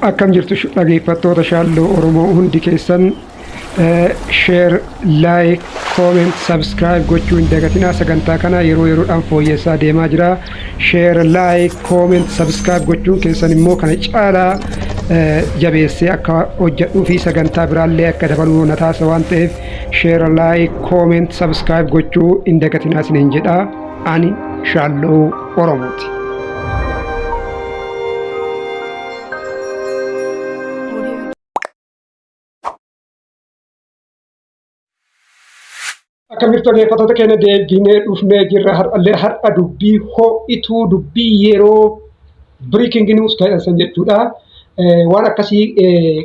Akkam jirtu dhageeffattoota Shaalloo Oromoo hundi keessan share, like, comment, subscribe gochuu hin dagatinaa. Sagantaa kana yeroo yeroodhaan fooyyessaa deemaa jira. Share, like, comment, subscribe gochuun keessan immoo kana caalaa jabeessee akka hojjedhuu fi sagantaa biraallee akka dabaluu na taasisa waan ta'eef share, like, comment, subscribe gochuu hin dagatinaa isiniin jedha. Ani Shaalloo Oromooti. Akkam jirtu dhaggeeffattoota keenya deebinee dhufnee jirra har'allee har'a dubbii ho'ituu dubbii yeroo breaking news kan san jechuudha. Waan akkasii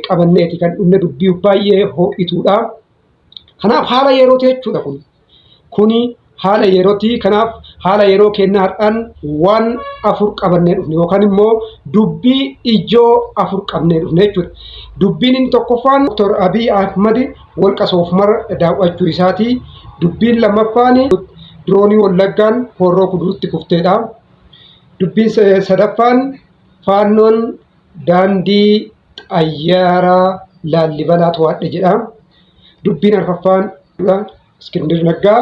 qabanneeti kan dhufne dubbii baay'ee ho'ituudha. Kanaaf haala yerooti jechuudha kun. Kuni haala yerooti. Kanaaf haala yeroo keenya har'aan waan afur qabannee dhufne yookaan immoo dubbii ijoo afur qabnee dhufne jechuudha. Dubbiin inni tokkoffaan Dr. Abiy Ahmad Holqa Soofmar daawwachuu isaati. Dubbiin lammaffaan diroonii Wallaggaan Horroo Kudurutti kufteedha. Dubbiin sadaffaan Faannoon daandii xayyaaraa Laallibalaa to'adhe jedha. Dubbiin arfaffaan Iskindir Naggaa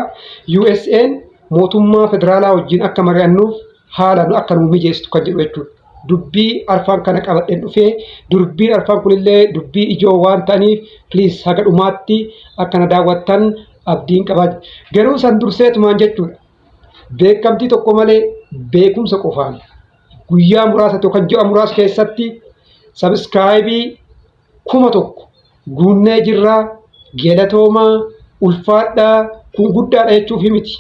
USA'n mootummaa federaalaa wajjin akka mari'annuuf haala nu akka nu mijeessitu kan jedhu jechuudha. Dubbii arfaan kana qabadheen dhufee dubbiin arfaan kunillee dubbii ijoo waan ta'aniif please haga dhumaatti akka na daawwattan abdiin qabaa. Garuu san durseetumaan jechuudha. Beekamtii tokko malee beekumsa qofaan guyyaa muraasa yookaan ji'a muraasa keessatti sabiskiraayibii 1000 guunnee jirra galatoomaa ulfaadhaa kun guddaadha jechuufi miti.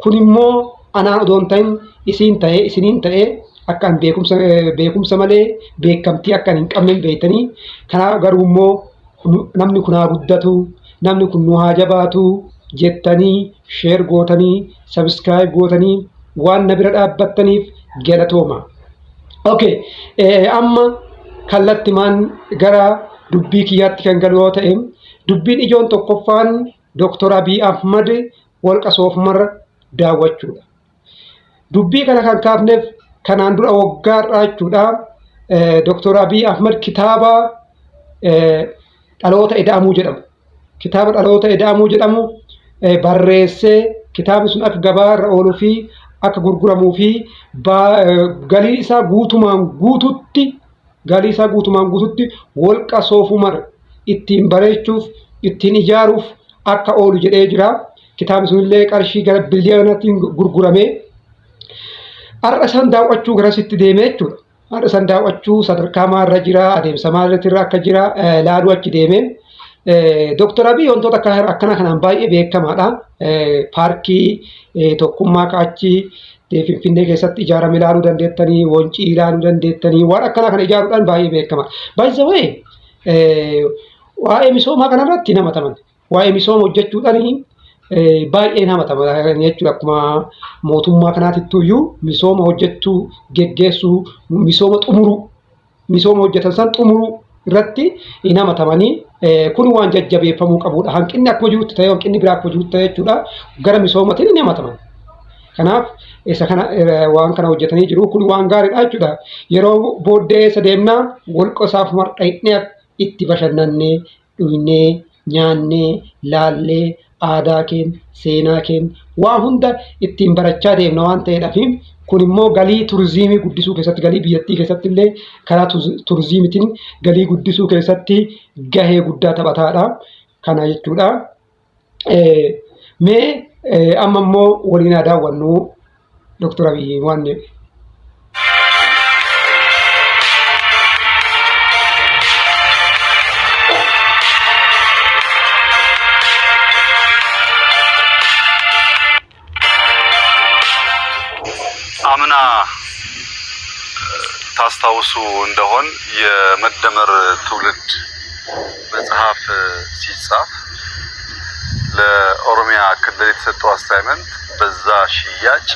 Kun immoo anaan odoo hin ta'in isiin ta'ee isiniin ta'ee akka an beekumsa beekumsa malee beekamtii akka an hin qabne beektanii kanaaf garuu immoo namni kun haa guddatu namni kun nu haa jabaatu jettanii sheer gootanii sabiskiraayib gootanii waan na bira dhaabbattaniif galatooma. Okay, amma kallattimaan gara dubbii kiyyaatti kan galu yoo ta'e dubbiin ijoon tokkoffaan Dr. Abiy Ahmad Holqa Soofmar daawwachuudha. Dubbii kana kan kaafneef kanaan dura waggaa har'aa jechuudha. Dr. Abiy Ahmad kitaaba dhaloota ida'amuu jedhamu kitaaba dhaloota ida'amuu jedhamu barreessee kitaabni sun akka gabaa irra ooluu fi akka gurguramuu fi galii isaa guutumaan guututti galii isaa guutumaan guututti Holqa Soofumar ittiin bareechuuf ittiin ijaaruuf akka oolu jedhee jira. Kitaabni sunillee qarshii gara biliyoonaatiin gurgurame. Har'a isaan daawwachuu garasitti deemee jechuudha. Har'a isaan daawwachuu sadarkaa maalirra jira, adeemsa maalirra akka jira laaluu achi deemee. Dooktar Abiy wantoota akkana kanaan baay'ee beekamaadha. Paarkii tokkummaa ka'achi Finfinnee keessatti ijaarame ilaaluu dandeettanii, Wancii ilaaluu dandeettanii, waan akkanaa kana ijaaruudhaan baay'ee beekama. By the way, waa'ee misoomaa kanarratti nama taman. Waa'ee misooma hojjechuudhaan baay'ee nama taman jechuudha. Akkuma mootummaa kanaatittuu iyyuu misooma hojjechuu, geggeessuu, misooma xumuruu, misooma hojjetan san xumuruu irratti hin hamatamanii kun waan jajjabeeffamuu qabudha. Hanqinni akkuma jirutti ta'e hanqinni biraa akkuma jirutti ta'e jechuudha. Gara misoomatiin hin hamataman. Kanaaf isa kana waan kana hojjetanii jiru kun waan gaariidha jechuudha. Yeroo booddee eessa deemnaa Holqa Soofumar dhaqnee itti bashannannee dhugnee nyaannee laallee aadaa keenya seenaa keenya waa hunda ittiin barachaa deemna waan ta'eedhaaf kun immoo galii turizimii guddisuu keessatti galii biyyattii keessatti illee karaa turizimiitiin galii guddisuu keessatti gahee guddaa taphataadha. Kana jechuudha. Mee amma immoo waliin haa daawwannu Dr. Abiyyi waan jedhe. አምና ታስታውሱ እንደሆን የመደመር ትውልድ መጽሐፍ ሲጻፍ ለኦሮሚያ ክልል የተሰጠው አሳይመንት በዛ ሽያጭ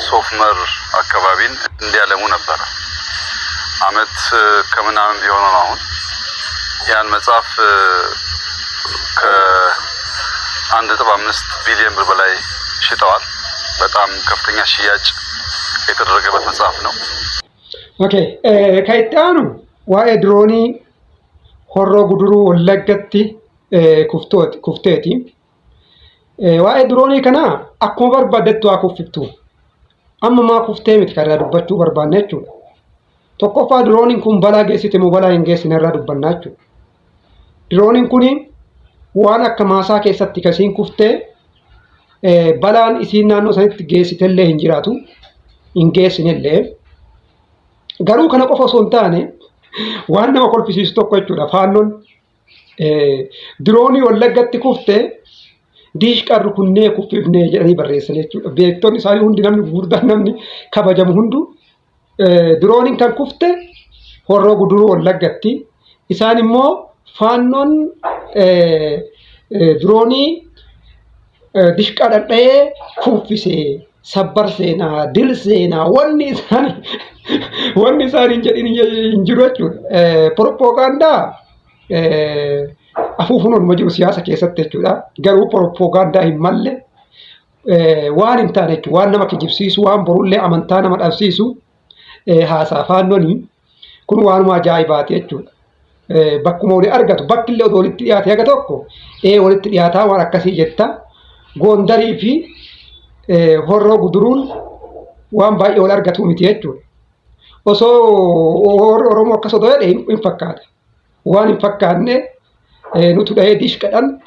ሶፍመር አካባቢን እንዲያለሙ ነበረ። አመት ከምናምን ቢሆነው ነው አሁን ያን መጽሐፍ ከ1.5 ቢሊዮን ብር በላይ ሽጠዋል። በጣም ከፍተኛ ሽያጭ የተደረገበት መጽሐፍ ነው። Okay, kan itti aanu Waa'ee diroonii Horroo Guduruu Wallaggatti kufteeti. Waa'ee diroonii kanaa akkuma barbaadettu haa kuffiftu. Amma maa kuftee miti kan irraa dubbachuu barbaanne jechuudha. Tokkoffaa, dirooniin kun balaa geessite moo balaa hin geessine irraa dubbannaa jechuudha. Dirooniin kun waan akka maasaa keessatti kasiin kuftee balaan isiin naannoo sanitti geessitellee hin jiraatu, hin geessinellee. Garuu kana qofa osoo hin taane, waan nama kolfisiisu tokko jechuudha. Faannoon diroonii Wallaggatti kuftee diishqaan rukunnee kuffifnee jedhanii barreessan jechuudha. Beektonni isaanii hundi, namni gurguddaan, namni kabajamu hundu, dirooniin kan kufte Horroo Guduruu Wallaggatti. Isaan immoo Faannoon diroonii dishqaa dhadha'ee kuffise, sabbar seenaa, dil seenaa, wanni isaan hin jedhin hin jiru jechuudha. Propoogaandaa afuufuun olma jiru siyaasa keessatti jechuudha. Garuu propoogaandaa hin malle, waan hin taane jechuudha. Waan nama kijibsiisu, waan borullee amantaa nama dhabsiisu haasaa Faannoonii kun waanuma ajaa'ibaati jechuudha. Bakkuma walii argatu, bakki illee odoo walitti dhiyaate haga tokko walitti dhiyaataa waan akkasii jetta. Goondarii fi Horroo Guduruun waan baay'ee wal argatu miti jechuudha. Osoo Oromoo akkas odoo jedhe hin fakkaata. Waan hin fakkaanne nutu dhahee dishqadhaan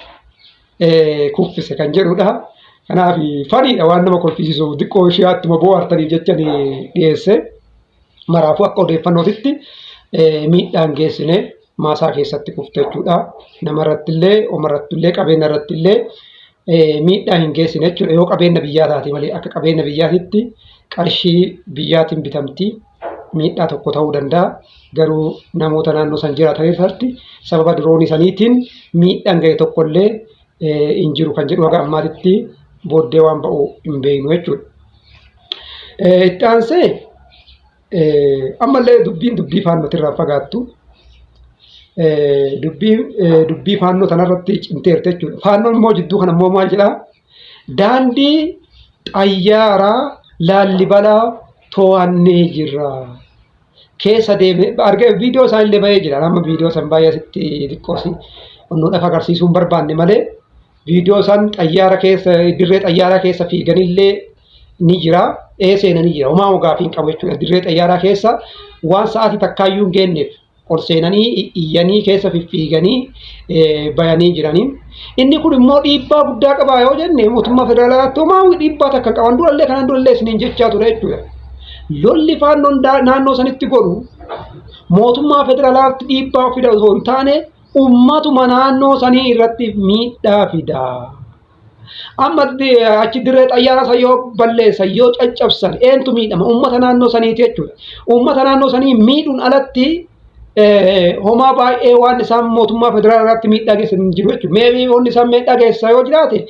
kuffise kan jedhudha. Kanaaf faniidha, waan nama kolfisiisu, xiqqoo ishee attuma bohaartaniif jecha dhiyeesse. Maraafuu akka odeeffannootitti miidhaan geessine, maasaa keessatti kufte jechuudha. Namarratti illee, omarratti illee, qabeenya irratti illee miidhaa hin geessine jechuudha. Yoo qabeenya biyyaa taate malee, akka qabeenya biyyaatitti qarshii biyyaatiin bitamti, miidhaa tokko ta'uu danda'a. Garuu namoota naannoo san jiraatan irratti sababa diroonii saniitiin miidhaan ga'e tokkollee hin jiru kan jedhu haga ammaatitti booddee waan ba'u hin beeknu jechuudha. Itti aansee ammallee dubbiin dubbii Faannootirraa fagaattu. Dubbii Faannoo tanarratti cimteerti jechuudha. Faannoon immoo jidduu kana immoo maal jedhaa? Daandii xayyaaraa Laallibalaa to'annee jirra. Keessa deemee argee viidiyoo isaan illee bahee jira. Amma viidiyoo san baay'ee asitti xiqqoosi onnoodhaaf agarsiisuu hin barbaanne malee, viidiyoo isaan xayyaara keessa, dirree xayyaaraa keessa fiiganillee ni jira. Ee, seenanii jira. Homaa gaafii hin qabu jechuudha. Dirree xayyaaraa keessa waan sa'aatii takkaayyuu hin geenyeef ol seenanii, iyyanii, keessa fiffiiganii bayanii jiranii. Inni kun immoo dhiibbaa guddaa qabaa yoo jenne, mootummaa federaalaatti homaa dhiibbaa takka qaban durallee, kanaan durallee isiniin jechaa ture jechuudha. Lolli Faannoon naannoo sanitti godhu mootummaa federaalaatti dhiibbaa fida osoo hin taane, ummatuma naannoo sanii irratti miidhaa fida. Amma achi dirree xayyaaraa san yoo balleessan, yoo caccabsan, eentu miidhama? Uummata naannoo saniiti jechuudha. Uummata naannoo sanii miidhuun alatti homaa baay'ee waan isaan mootummaa federaalaa irratti miidhaa geessan hin jiru jechuudha. Maybe wanni isaan miidhaa geessisan yoo jiraate,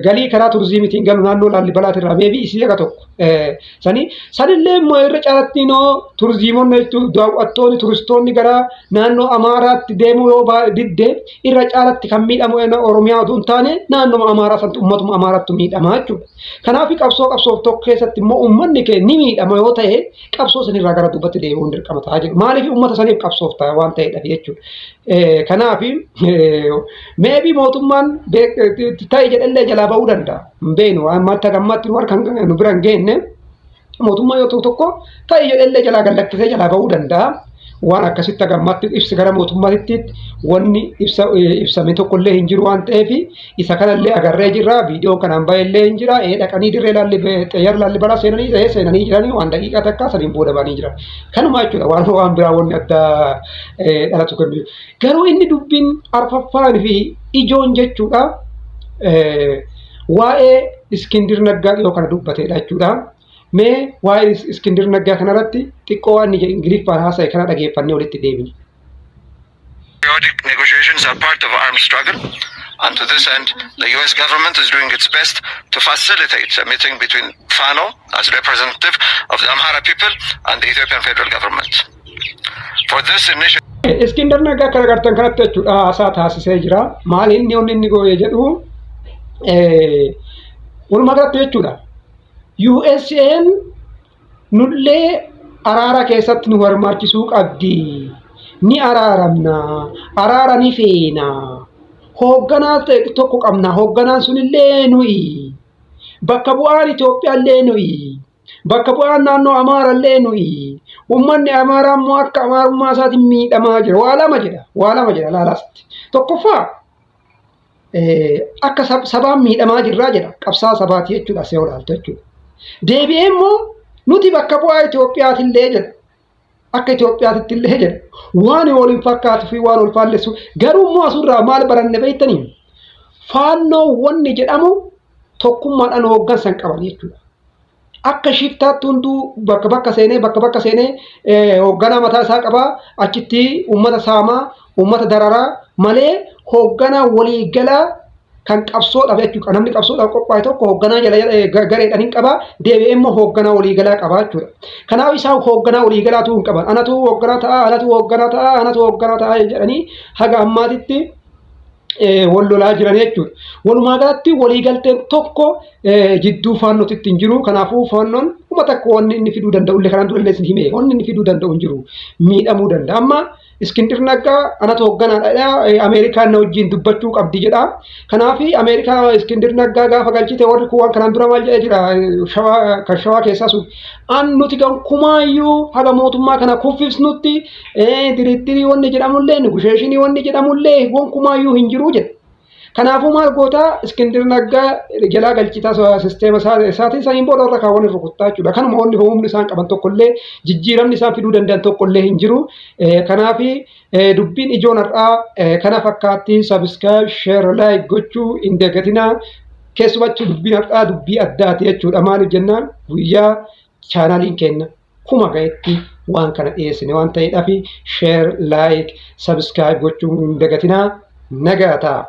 galii karaa turizimiitiin galu naannoo Laallibalaatirraa maybe isii akka tokko sanii sanillee immoo irra caalatti noo turizimoonni jechuun daawwattoonni, turistoonni gara naannoo Amaaraatti deemuu yoo didde, irra caalatti kan miidhamu Oromiyaa otoo hin taane naannoo Amaaraa santu, uummatuma Amaaraatti miidhama jechuudha. Kanaaf qabsoo qabsoof tokko keessatti immoo uummanni kee ni miidhama yoo ta'e, qabsoo sanirraa gara duubatti deebi'uun dirqama ta'a jedhu. Maaliif? Uummata saniif qabsoof ta'a waan ta'eedhaaf jechuudha. Kanaaf maybe mootummaan ta'e jedhallee jalaa ba'uu danda'a. Hin beeknu, waan ammatti ammatti nu harka nu bira hin geenne, mootummaa yoo ta'u tokko ta'e jedhallee jalaa gallakkisee jalaa ba'uu danda'a. Waan akkasitti hagammatti ibsi gara mootummaatti wanni ibsa ibsame tokkollee hin jiru waan ta'eef, isa kanallee agarree jirra. Viidiyoon kanaan bahellee hin jira. Ee, dhaqanii dirree xayyaara Laallibalaa seenanii, ee, seenanii jiranii, waan daqiiqaa takka saniin booda ba'anii jiran. Kanuma jechuudha, waan biraa wanni adda dhalatu kennu. Garuu inni dubbiin arfaffaan fi ijoon jechuudha, waa'ee Iskindir Naggaa dhiyoo kana dubbateedha jechuudha. Mee waa'ee Iskindir Naggaa kanarratti xiqqoo waan inni Ingiliffaan haasa'e kana dhageeffannee walitti deebine. Periodic negotiations are part of armed struggle, and to this end, the US government is doing its best to facilitate a meeting between Fano as representative of the Amhara people and the Ethiopian federal government. For this initiative, Iskindar Naggaa akka agartan kanatti jechuudha haasaa taasisee jira. Maal inni onni inni gooye jedhu, walumaa galatti jechuudha. USA'n nullee Araara keessatti nu hirmaachisuu qabdi. Ni araaramna. Araara ni feena. Hoogganaa tokko qabna. Hoogganaan sunillee nuyi. Bakka bu'aan Itoophiyaallee nuyi. Bakka bu'aan naannoo Amaarallee nuyi. Uummanni Amaaraa immoo akka Amaarummaa isaatiin miidhamaa jira. Waa lama jedha. Waa lama jedha laalaasti. Tokkoffaa, akka sabaan miidhamaa jirraa jedha. Qabsaa sabaati jechuudha, asii olaaltu jechuudha. Deebi'ee immoo nuti bakka bu'aa Itoophiyaatillee jedha. Akka Itoophiyaatitti illee jedha. Waan waliin fakkaatuu fi waan wal faallessu. Garuu immoo asirraa maal baranne beektanii? Faannoo wanni jedhamu tokkummaadhaan hooggansa hin qaban jechuudha. Akka shiftaatti hunduu bakka bakka seenee, bakka bakka seenee hoogganaa mataa isaa qabaa, achitti uummata saamaa, uummata dararaa malee hoogganaa waliigalaa kan qabsoodhaaf jechuudha. Namni qabsoodhaaf qophaa'e tokko hoogganaa jala gareedhaan hin qabaa, deebi'ee immoo hoogganaa waliigalaa qabaa jechuudha. Kanaaf isaan hoogganaa waliigalaatu hin qaban. Anatu hoogganaa ta'a, anatu hoogganaa ta'a, anatu hoogganaa ta'a jedhanii haga ammaatitti wal lolaa jiran jechuudha. Walumaa galatti waliigalteen tokko jidduu Faannootitti hin jiru. Kanaafuu Faannoon kuma takka wanni inni fiduu danda'u illee, kanaan dura illee isin hime, wanni inni fiduu danda'u hin jiru. Miidhamuu danda'a. Amma Iskindir Naggaa anatu hoogganaadha. Ameerikaan na wajjin dubbachuu qabdi jedha. Kanaaf Ameerikaa Iskindir Naggaa gaafa galchite, warri kun waan kanaan dura maal jedhee jira, Shawaa, kan Shawaa keessaa sun, an nuti kumaayyuu haga mootummaa kana kuffisnutti diriddirii wanni jedhamullee, negotiation wanni jedhamullee gonkumaayyuu hin jiru jedha. Kanaafuu maal gootaa? Iskindir Naggaa jalaa galchitaa sisteema isaatiin, saniin booda warra kaawwan rukuttaa jechuudha. Kanuma wanni humni isaan qaban tokkollee, jijjiiramni isaan fiduu danda'an tokkollee hin jiru. Kanaaf dubbiin ijoon har'aa kana fakkaatti. Subscribe, share, like gochuu hin dagatinaa. Keessumachuu dubbiin har'aa dubbii addaati jechuudha. Maaliif jennaan, guyyaa chaanaaliin keenya 1000 ga'etti waan kana dhiyeessine waan ta'eedhaaf, share, like, subscribe gochuu hin dagatinaa. Nagaa ta'a.